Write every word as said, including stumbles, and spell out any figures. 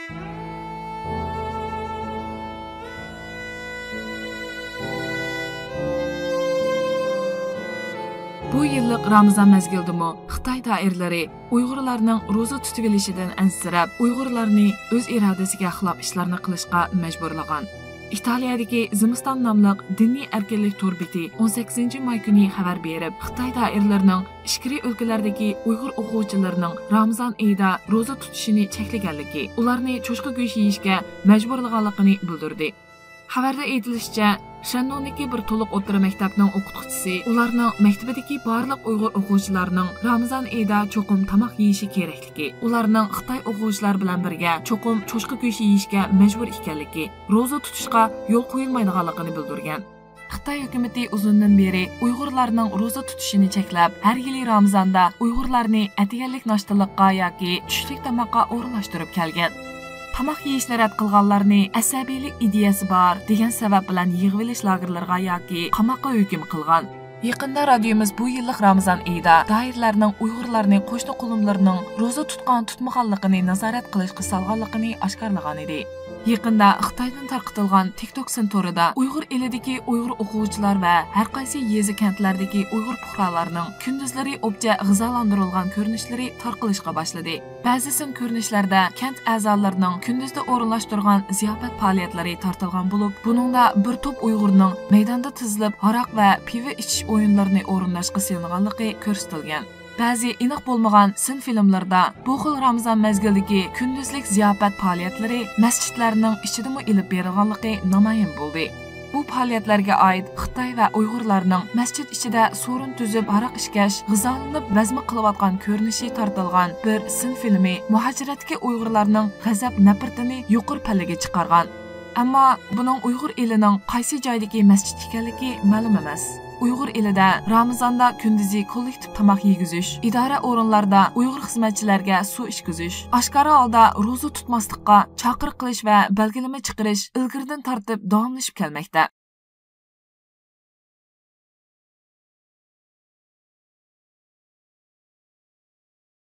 بۇ يىللىق رامىزان مەزگىلىدىمۇ خىتاي دائىرىلىرى ئۇيغۇرلارنىڭ روزا تۇتۇۋېلىشىدىن ئەنسىرەپ، ئۇيغۇرلارنى ئۆز ئىرادىسىگە خىلاپ ئىشلارنى قىلىشقا مەجبۇرلىغان. ئىتالىيەدىكى زىمىستان ناملىق دىنىي ئەركىنلىك تور بېتى ئون سەككىزىنچى ماي كۈنى خەۋەر بېرىپ، خىتاي دائىرىلىرىنىڭ ئىچكىرى ئۆلكىلەردىكى ئۇيغۇر ئوقۇغۇچىلىرىنىڭ رامىزان ئېيىدا روزا تۇتۇشىنى چەكلىگەنلىكى، ئۇلارنى چوشقا گۆشى يېيىشكە مەجبۇرلىغانلىقىنى بىلدۈردى. خەۋەردە ئېيتىلىشىچە، شەننۇندىكى بىر تولۇق ئوتتۇرا مەكتەپنىڭ ئوقۇتقۇچىسى ئۇلارنىڭ مەكتىپىدىكى بارلىق ئۇيغۇر ئوقۇغۇچىلارنىڭ رامىزان ئېيىدا چوقۇم تاماق يېيىشى كېرەكلىكى، ئۇلارنىڭ خىتاي ئوقۇغۇچىلار بىلەن بىرگە چوقۇم چوشقا گۆشى يېيىشكە مەجبۇر ئىكەنلىكى، روزا تۇتۇشقا يول قويۇلمايدىغانلىقىنى بىلدۈرگەن. خىتاي ھۆكۈمىتى ئۇزۇندىن بېرى ئۇيغۇرلارنىڭ روزا تۇتۇشىنى چەكلەپ، ھەر يىلى رامىزاندا ئۇيغۇرلارنى ئەتىگەنلىك ناشتىلىققا ياكى چۈشلۈك تاماققا ئورۇنلاشتۇرۇپ كەلگەن. تاماق يېيىشنى رەت قىلغانلارنى ئەسەبىيلىك ئىدىيەسى بار دېگەن سەۋەب بىلەن يىغىۋېلىش لاگېرلىرىغا ياكى قاماققا ھۆكۈم قىلغان. يېقىندا رادىيومىز بۇ يىللىق رامىزان ئېيىدا دائىرىلەرنىڭ ئۇيغۇرلارنى قوشنا قوۋملىرىنىڭ روزا تۇتقان-تۇتمىغانلىقىنى نازارەت قىلىشقا سالغانلىقىنى ئاشكارىلىغانىدى. يېقىندا خىتايدىن تارقىتىلغان تىكتوك سىن تورىدا ئۇيغۇر ئېلىدىكى ئۇيغۇر ئوقۇغۇچىلار ۋە ھەرقايسى يېزا-كەنتلەردىكى ئۇيغۇر پۇقرالارنىڭ كۈندۈزلىرى ئوپچە غىزالاندۇرۇلغان كۆرۈنۈشلىرى تارقىلىشقا باشلىدى. بەزى سىن كۆرۈنۈشلەردە كەنت ئەزالىرىنىڭ كۈندۈزدە ئورۇنلاشتۇرغان زىياپەت پائالىيەتلىرى تارتىلغان بولۇپ، بۇنىڭدا بىر توپ ئۇيغۇرنىڭ مەيداندا تىزىلىپ ھاراق ۋە پىۋا ئىچىش ئويۇنلىرىنى ئورۇنداشقا سېلىنغانلىقى كۆرسىتىلگەن. بەزى ئېنىق بولمىغان سىن فىلىملىرىدا بۇ خىل رامىزان مەزگىلىدىكى كۈندۈزلۈك زىياپەت پائالىيەتلىرى مەسچىتلەرنىڭ ئىچىدىمۇ ئېلىپ بېرىلغانلىقى نامايان بولدى. بۇ پائالىيەتلەرگە ئائىت خىتاي ۋە ئۇيغۇرلارنىڭ مەسچىت ئىچىدە سورۇن تۈزۈپ ھاراق ئىچكەچ، غىزالىنىپ بەزمە قىلىۋاتقان كۆرۈنۈشى تارتىلغان بىر سىن فىلىمى مۇھاجىرەتتىكى ئۇيغۇرلارنىڭ غەزەپ-نەپرىتىنى يۇقىرى پەللىگە چىقارغان. ئەمما بۇنىڭ ئۇيغۇر ئېلىنىڭ قايسى جايدىكى مەسچىت ئىكەنلىكى مەلۇم ئەمەس. ئۇيغۇر ئېلىدە رامىزاندا كۈندۈزى كوللېكتىپ تاماق يېگۈزۈش، ئىدارە ئورۇنلاردا ئۇيغۇر خىزمەتچىلەرگە سۇ ئىچكۈزۈش، ئاشكارا ھالدا روزا تۇتماسلىققا چاقىرىق قىلىش ۋە بەلگىلىمە چىقىرىش ئىلگىرىدىن تارتىپ داۋاملىشىپ كەلمەكتە.